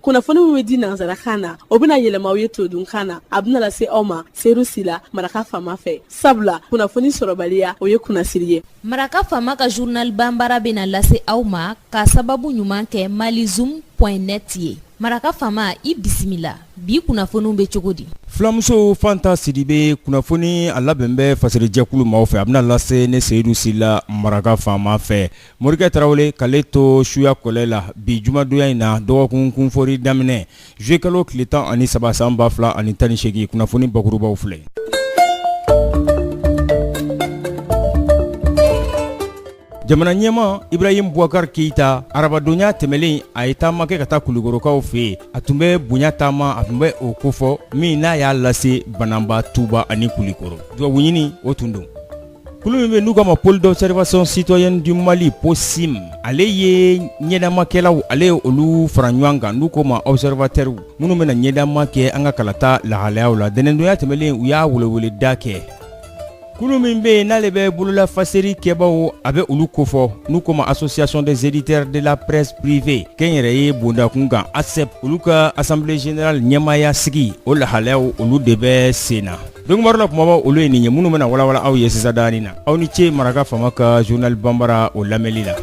Kunnafoni min bɛ di nansarakan na, o bɛna yɛlɛma aw ye todunkan na. A bɛna lase aw ma Seyidu Sila, Maraka Faama fɛ. Sabula kunnafoni sɔrɔbaliya, o ye kunnasiri ye. Maraka Faama ka journal banbara bɛna lase aw ma ka sababu ɲuman kɛ malizoom point net ye. Maraka Faama, i bisimila. Bi kunnafoniw bɛ cogo di? Fulamuso Fanta Sidibe, kunnafoni a labɛn bɛ fasirijɛkulu maaw fɛ, a bɛna lase ne Seyidu Sila, Maraka Faama fɛ. Morikɛ Tarawele k'ale to suya kɔlɛ la bi jumadonya in na, dɔgɔkun kunfori daminɛ zuye kalo tile 13 san 2018, kunnafoni bakurubaw filɛ. Jamana ɲɛmaa Ibrahim Boubacar Keita, arabadonya tɛmɛlen a ye taama kɛ ka taa Kulikɔrɔkaw fɛ yen. A tun bɛ bonya taama, a tun bɛ o kofɔ min n'a y'a lase Bananba, Tuba ani Kulikɔrɔ. Dugawu ɲini o tun don. Kulu min bɛ n'u k'a ma Pôle d'observation citoyenne du Mali, POCIM, ale ye ɲɛdamakɛlaw, ale ye olu fara ɲɔgɔn kan n'u k'o ma observateurs, minnu bɛna ɲɛdama kɛ an ka kalata lahalayaw la. Dɛnɛndonya tɛmɛlen u y'a weleweleda kɛ. Kulu min bɛ yen n'ale bɛ bololafaseri kɛbaaw, a bɛ olu kofɔ n'u k'o ma Association des éditeurs de la presse privée kɛnyɛrɛye bondakun kan, ASEP, olu ka assemblée générale ɲɛmaaya sigi o lahalayaw, olu de bɛ sen na. Donkibaru la kumabaw, olu ye nin ye minnu bɛna walawala aw ye sisan daani na. Aw ni ce Maraka Faama ka journal banbara o lamɛnli la.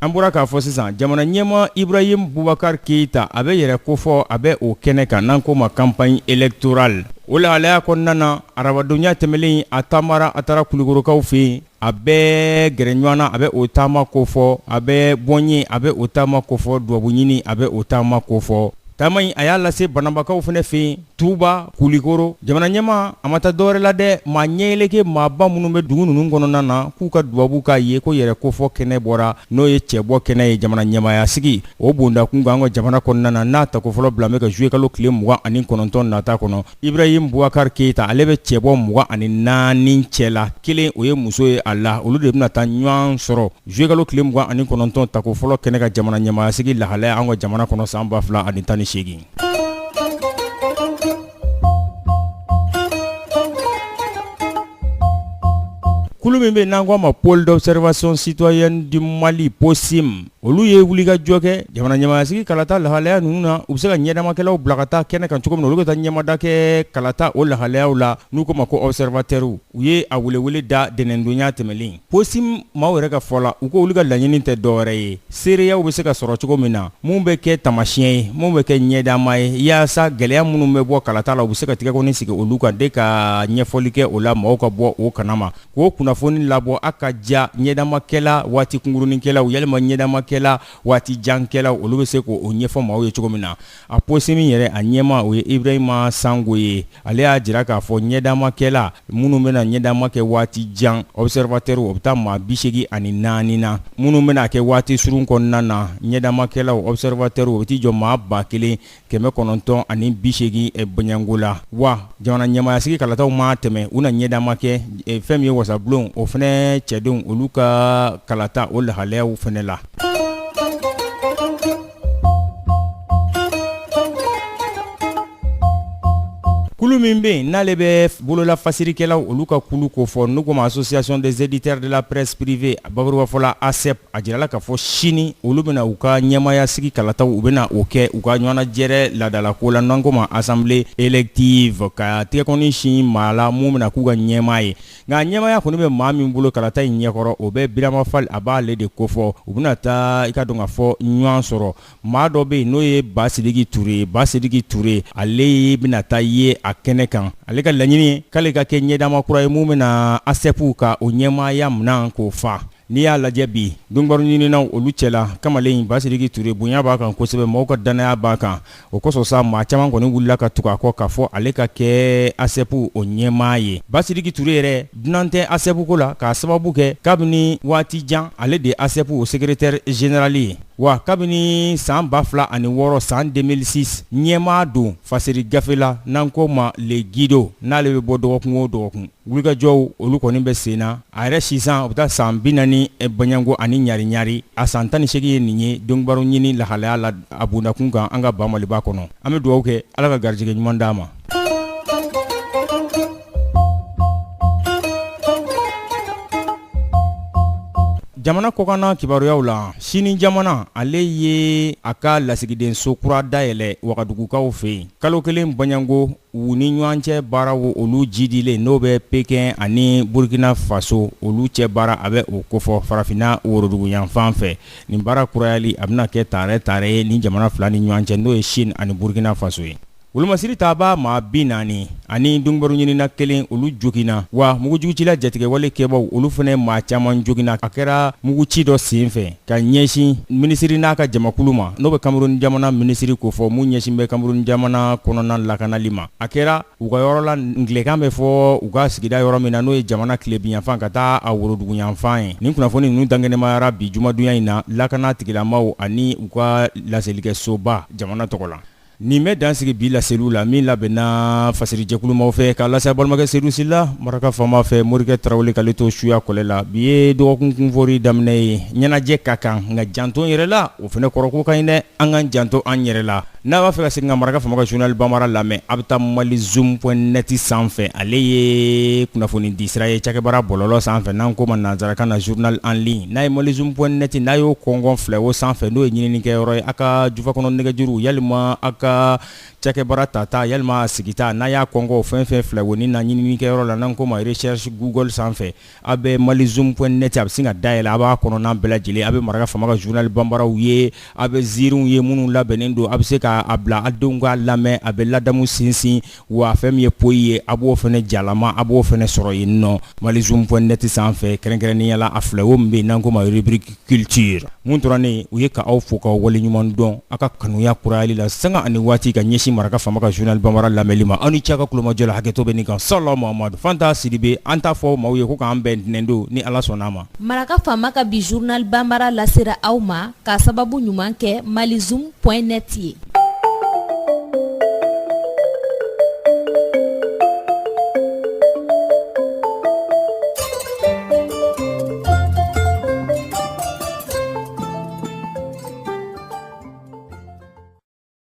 An bɔra k'a fɔ sisan, jamana ɲɛmaa Ibrahim Boubacar Keita, a bɛ yɛrɛ kofɔ, a bɛ o kɛnɛ kan n'an k'o ma campagne électorale. O lahalaya kɔnɔna na, arabadonya tɛmɛlen a taamara, a taara Kulikɔrɔkaw fɛ yen. A bɛ gɛrɛ ɲɔgɔn na, a bɛ o taama kofɔ, a bɛ bɔnye, a bɛ o taama kofɔ, dubabu ɲini, a bɛ o taama kofɔ. Taama in, a y'a lase Bananbakaw fana fɛ yen, Tuba, Kulikoro. Jamana ɲɛmaa a ma taa dɔwɛrɛ la dɛ, maa ɲɛyeleke maaba minnu bɛ dugu ninnu kɔnɔna na, k'u ka dubabu k'a ye ko yɛrɛ kofɔ kɛnɛ bɔra, n'o ye cɛbɔ kɛnɛ ye jamana ɲɛmaaya sigi o bondakun kan an ka jamana kɔnɔna na, n'a tako fɔlɔ bila bɛ ka zuye kalo tile 29 nata kɔnɔ. Ibrahim Boubacar Keita, ale bɛ cɛbɔ 24 cɛ la, kelen o ye muso ye a la. Olu de bɛna taa ɲɔgɔn sɔrɔ zuye kalo tile 29 tako fɔlɔ kɛnɛ ka jamana ɲɛmaaya sigi lahalaya an ka jamana kɔnɔ san 2018. Kulu min bɛ n'an k'a ma Pôle d'observation citoyenne du Mali, POCIM, olu ye wulikajɔ kɛ jamana ɲɛmaayasigi kalata lahalaya ninnu na. U bɛ se ka ɲɛdamakɛlaw bila ka taa kɛnɛ kan cogo min na, olu bɛ taa ɲɛmada kɛ kalata o lahalayaw la n'u k'o ma ko observateurs. U ye a welewele da dɛnɛndonya tɛmɛlen. POCIM maaw yɛrɛ ka fɔ la, u ko olu ka laɲini tɛ dɔwɛrɛ ye, seereyaw bɛ se ka sɔrɔ cogo min na, mun bɛ kɛ taamasiyɛn ye, mun bɛ kɛ ɲɛdama ye, yaasa gɛlɛya minnu bɛ bɔ kalata la, u bɛ se ka tigɛkɔni sigi olu kan de ka ɲɛfɔli kɛ o la, maaw ka bɔ o kalama k'o kunnafoni labɔ a ka ja ɲɛdamakɛla waati kunkurunninkɛlaw yalima ɲɛdamakɛla waati jankɛlaw, olu bɛ se k'o ɲɛfɔ maaw ye cogo min na. A POCIM yɛrɛ, a ɲɛmaa, o ye Ibrahima Sango ye. Ale y'a jira k'a fɔ ɲɛdamakɛla minnu bɛna ɲɛdama kɛ waati jan, observateur, o bɛ taa maa 84 na. Minnu bɛna kɛ waati surun kɔnɔna na, ɲɛdamakɛlaw, observateur, o bɛ t'i jɔ maa 1980 bɔɲɔgɔnko la. Wa jamana ɲɛmaayasigi kalataw maa tɛmɛ, u na ɲɛdama kɛ fɛn min ye wasabulon o fana cɛdenw, olu ka kalata o lahalayaw fana la. Kulu min bɛ yen n'ale bɛ bololafasirikɛlaw, olu ka kulu kofɔ n'u k'o ma Association des éditeurs de la presse privée, bakurubafɔ la ASEP, a jirala k'a fɔ sini olu bɛna u ka ɲɛmaaya sigi kalataw, u bɛna o kɛ u ka ɲɔgɔnnajɛrɛ laadalako la n'an k'o ma assemblée élective, ka tigɛkɔni sin maa la mun bɛna k'u ka ɲɛmaa ye. Nka ɲɛmaaya kɔni bɛ maa min bolo kalata in ɲɛkɔrɔ, o bɛ Birama Fall, a b'ale de kofɔ. U bɛna taa i ka dɔn k'a fɔ ɲɔgɔn sɔrɔ maa dɔ bɛ yen n'o ye Basidiki Ture ye. Basidiki Ture, ale bɛna taa ye a kɛnɛ kan. Ale ka laɲini k'ale ka kɛ ɲɛdama kura ye mun bɛna ASEP ka o ɲɛmaaya minɛn k'o fa. N'i y'a lajɛ bi, donkibaru ɲininaw olu cɛla, kamalen Basidiki Ture bonya b'a kan kosɛbɛ, mɔgɔw ka dannaya b'a kan. O kosɔn sa, maa caman kɔni wulila ka tugu a kɔ k'a fɔ ale ka kɛ ASEP o ɲɛmaa ye. Basidiki Ture yɛrɛ dunan tɛ ASEP ko la, k'a sababu kɛ kabini waati jan ale de ye ASEP o secrétaire général ye. Wa kabini san 2006, san 2006, ɲɛmaa don fasiri gafe la n'an k'o ma Le Guido, n'ale bɛ bɔ dɔgɔkun o dɔgɔkun. Wulikajɔw olu kɔni bɛ sen na. A yɛrɛ sisan o bɛ taa san 40 bɔɲɔgɔnko ani ɲari ɲari, a san 18 ye nin ye donkibaru ɲini lahalaya la a bondakun kan an ka ba Maliba kɔnɔ. An bɛ dugawu kɛ Ala ka garijɛgɛ ɲuman d'a ma. Jamana kɔkanna kibaruyaw la, Sini jamana ale ye a ka lasigidenso kura dayɛlɛ Wagadugukaw fɛ yen. Kalo kelen baɲango u ni ɲɔgɔn cɛ baaraw olu jidilen n'o bɛ Pekin ani Burkina Faso olu cɛ baara a bɛ o kofɔ farafinna woroduguyanfan fɛ. Nin baara kurayali a bɛna kɛ taarɛ taarɛ ye nin jamana fila ni ɲɔgɔn cɛ n'o ye Chine ani Burkina Faso ye. Wolomasiri tabaa maa 40 ani donkibaru ɲinina kelen olu joginna wa mugujugucila jatigɛwale kɛbaw olu fana maa caman joginna a kɛra muguci dɔ senfɛ ka ɲɛsin minisiri n'a ka jamakulu ma n'o bɛ Cameroun jamana minisiri kofɔ mun ɲɛsin bɛ Cameroun jamana kɔnɔna lakanali ma. A kɛra u ka yɔrɔ la angilɛkan bɛ fɔ u ka sigida yɔrɔ min na n'o ye jamana tilebinyanfan ka taa a woroduguyanfan ye. Nin kunnafoni ninnu dankɛnɛmayara bi jumadonya in na lakana tigilamaw ani u ka laselikɛsoba jamana tɔgɔ la. Nin bɛ dan sigi bi laseliw la min labɛnna fasirijɛkulumaw fɛ k'a lase balimakɛ Sedu Sila maraka faama fɛ Morikɛ Tarawele k'ale to suya kɔlɛ la. Bi ye dɔgɔkun kunfori daminɛ ye, ɲɛnajɛ ka kan nka janto yɛrɛ la o fana kɔrɔ ko ka ɲi dɛ, an k'an janto an yɛrɛ la. N'a b'a fɛ ka segin ka maraka faama ka journal bambara lamɛn, a bɛ taa malizoom point net sanfɛ, ale ye kunnafoni di sira ye cakɛbaara bɔlɔlɔ sanfɛ n'an k'o ma nansarakan na journal en ligne. N'a ye malizoom point net n'a y'o kɔngɔn filɛ o sanfɛ n'o ye ɲininikɛyɔrɔ ye, a ka jufa kɔnɔ nɛgɛjuru yalima a ka cakɛbaara tata yalima a sigita n'a y'a kɔngɔn o fɛn fɛn filɛ o ni na ɲininikɛyɔrɔ la n'an k'o ma recherche Google sanfɛ, a bɛ malizoom point net a bɛ sin ka dayɛlɛ a b'a kɔnɔna bɛɛ lajɛlen, a bɛ maraka faama ka journal banbaraw ye, a bɛ ziiriw ye minnu labɛnnen don, a bɛ se k'a bila a denw k'a lamɛn, a bɛ ladamu sinsin wa fɛn min ye poyi ye a b'o fana jalama a b'o fana sɔrɔ yen nɔ malizoom point net sanfɛ kɛrɛnkɛrɛnnenya la a filɛ o min bɛ yen n'an k'o ma rubrique culture. Mun tora ne o ye ka aw fo k'aw waleɲuman dɔn aw ka kanuya kurayali la sanga ani waati ka ɲɛsin maraka faama ka journal banbara lamɛnli ma. Aw ni ce aw ka tulomajɔ la, hakɛto bɛ nin kan. Salamu Mamadu Fanta Sidibe, an t'a fɔ maaw ye ko k'an bɛn ntɛnɛndon ni Ala sɔnna a ma. Maraka faama ka bi journal banbara lasera aw ma k'a sababu ɲuman kɛ malizoom point net ye.